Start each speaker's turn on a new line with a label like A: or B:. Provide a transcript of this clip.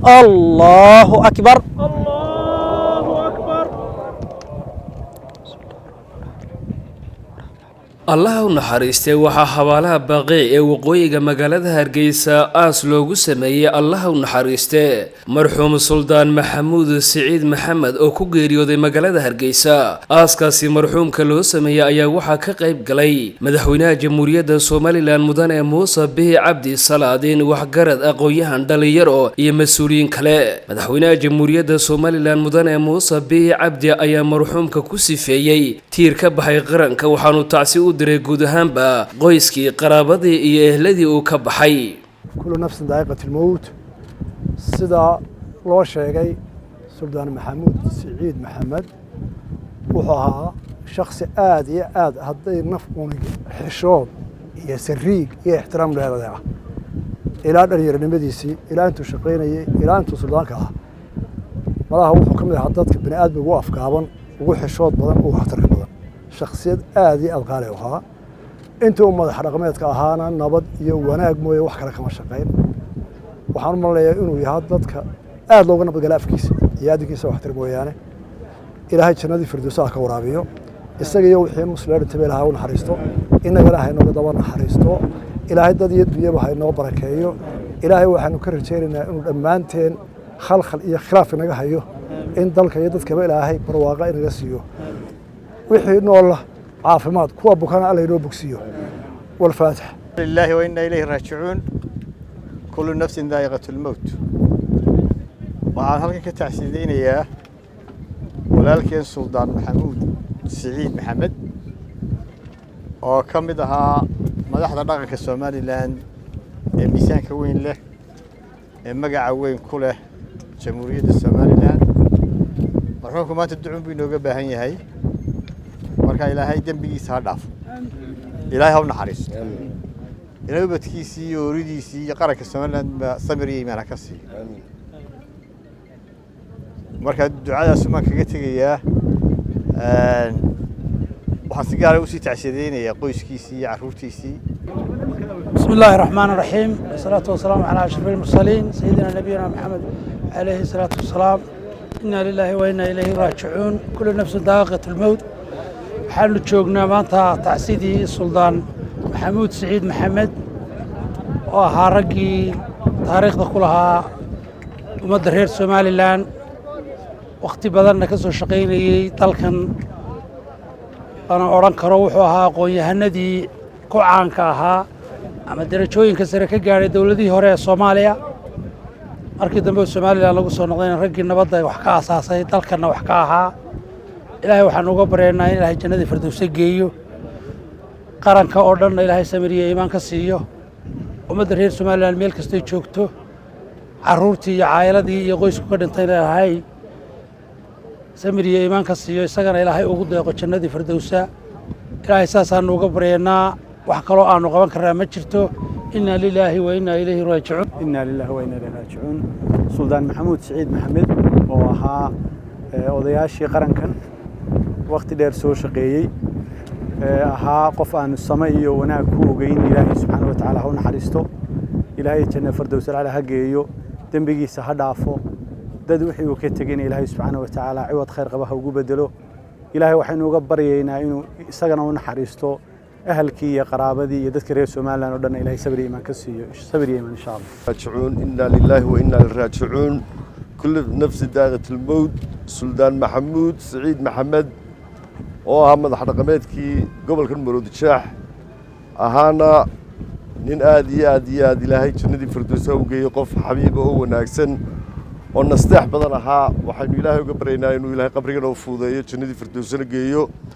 A: Allahu akbar.
B: Allaha u naxariistay, waxaa xabaalaha Baaqiic ee waqooyiga magaalada Hargeysa aas loogu sameeyey, Allaha u naxariiste, marxuum Suldaan Maxamuud Siciid Maxamed oo ku geeriyooday magaalada Hargeysa. Aaskaasi marxuumka loo sameeyey ayaa waxaa ka qayb galay madaxweynaha Jamhuuriyadda Somalilan, Mudane Muuse Bihi Cabdi, Salaadiin, waxgarad, aqoon-yahan, dhalinyaro iyo mas-uuliyiin kale. Madaxweynaha Jamhuuriyadda Somalilan, Mudane Muuse Bihi Cabdi, ayaa marxuumka ku sifeeyey tiir ka baxay qaranka, waxaanu tacsi u diray guud ahaanba qoyskii, qaraabadii iyo ehladii uu ka baxay.
C: كل نفس ذائقة الموت. Sida loo sheegay, Suldaan Maxamuud Siciid Maxamed wuxuu ahaa shaksi aada iyo aad hadday naf unig xishood iyo sariig iyo ixtiraam dheerada ah, ilaa dhalinyaronimadiisii, ilaa intuu shaqaynayey, ilaa intuu suldaanka ah. Malaha wuxuu ka mid ahaa dadka bini aadmiga ugu afgaaban, ugu xishood badan, ugu waxtarka badan. Shaksiyad aada iyo aad qaali u ahaa. Intii uu madax dhaqameedka ahaana nabad iyo wanaag mooye wax kale kama shaqayn. Waxaan u malinayaa inuu yahaa dadka aada looga nabadgala afkiisa iyo adinkiisa waxtar mooyaane. Ilaahay jannadii firdowsaha ka waraabiyo isaga iyo wixii muslim dhintay. Ilahay u naxariisto, innagana haynooga daba naxariisto. Ilaahay dad iyo dunyaba haynoo barakeeyo. Ilaahay waxaanu ka rajaynaynaa inuu dhammaanteen khalkhal iyo khilaaf inaga hayo, in dalka iyo dadkaba Ilaahay barwaaqa inaga siiyo, wixii noolla caafimaad, kuwa bukana Alla inoo bogsiiyo. Walfaatix.
D: لله وإنا إليه راجعون. كل نفس ذائقة الموت. Waxaan halkan ka tacsiideynayaa walaalkeen Suldaan Maxamuud Siciid Maxamed oo ka mid ahaa madaxda dhaqanka Somalilan ee miisaanka weyn leh, ee magaca weyn ku leh Jamhuuriyadda Somalilan. Marxuumku maanta ducun buu inooga baahan yahay. Marka Ilaahay dembigiisa ha dhaafo, Ilaahay ha u naxariisto, Ilaahay ubadkiisii iyo ooridiisii iyo qaranka Somaliland ba samir iyo iimaan ha ka siiyo. Marka ducadaas baan kaga tegayaa. Waxaan si gaara usii tacsiyadeynayaa qoyskiisii iyo carruurtiisii.
E: بسم الله الرحمن الرحيم، والصلاة والسلام على أشرف المرسلين، سيدنا نبينا محمد عليه الصلاة والسلام. إنا لله وإنا إليه راجعون. كل نفس ذائقة الموت. Waxaanu joognaa maanta tacsidii Suldaan Maxamuud Siciid Maxamed oo ahaa raggii taariikhda ku lahaa ummadda reer Somalilan, wakhti badanna ka soo shaqaynayey dalkan, lana odhan karo wuxuu ahaa aqoon-yahanadii ku caanka ahaa ama derajooyinka sare ka gaadhay dowladihii hore ee Soomaaliya. Markii dambe Somalilan lagu soo noqdayna raggii nabadda wax ka asaasay, dalkanna wax ka ahaa. Ilaahay waxaanu uga baryaynaa in Ilaahay jannadii firdowse geeyo, qaranka oo dhanna Ilaahay samiriyo iimaan ka siiyo, ummadda reer Somalilan meel kastay joogto, carruurtii iyo caa'iladii iyo qoysku ka dhintayna Ilaahay samir iyo iimaan ka siiyo, isagana Ilaahay ugu deeqo jannadii firdowsa. Ilaahay saasaanu uga baryaynaa. Wax kaloo aanu qaban karnaa ma jirto. Inaa lilaahi wa inaa ilayhi raajicuun.
F: Inaa lilahi wa inaa ilayhi raajicuun. Suldaan Maxamuud Siciid Maxamed oo ahaa odayaashii qarankan, wakhti dheer soo shaqeeyey, ahaa qof aanu same iyo wanaag ku ogeyn, Ilaahay subxaana wa tacaala ha u naxariisto, Ilaahay janna fardowsalcala ha geeyo, dembigiisa ha dhaafo, dad wixii uu ka tegeyna Ilaahay subxaana wa tacaala ciwad khayr qaba ha ugu bedelo. Ilaahay waxaynu uga baryaynaa inuu isagana u naxariisto, ahalkii iyo qaraabadii iyo dadka reer Somalilan oo dhan Ilaahay sabir iyo iimaan ka siiyo, sabir iyo iimaan insha Allah.
G: راجعون. إنا لله وإنا إليه راجعون. كل نفس ذائقة الموت. Suldaan Maxamuud Siciid Maxamed oo ahaa madax dhaqameedkii gobolkan Maroodijeex, ahaana nin aad iyo aad iyo aad Ilaahay jannadii firdowsa u geeyey, qof xabiiba oo wanaagsan oo nasteex badan ahaa, waxaynu Ilaahay uga baryaynaa inuu Ilaahay qabrigana u fuudeeyo, jannadii firdowsana geeyo.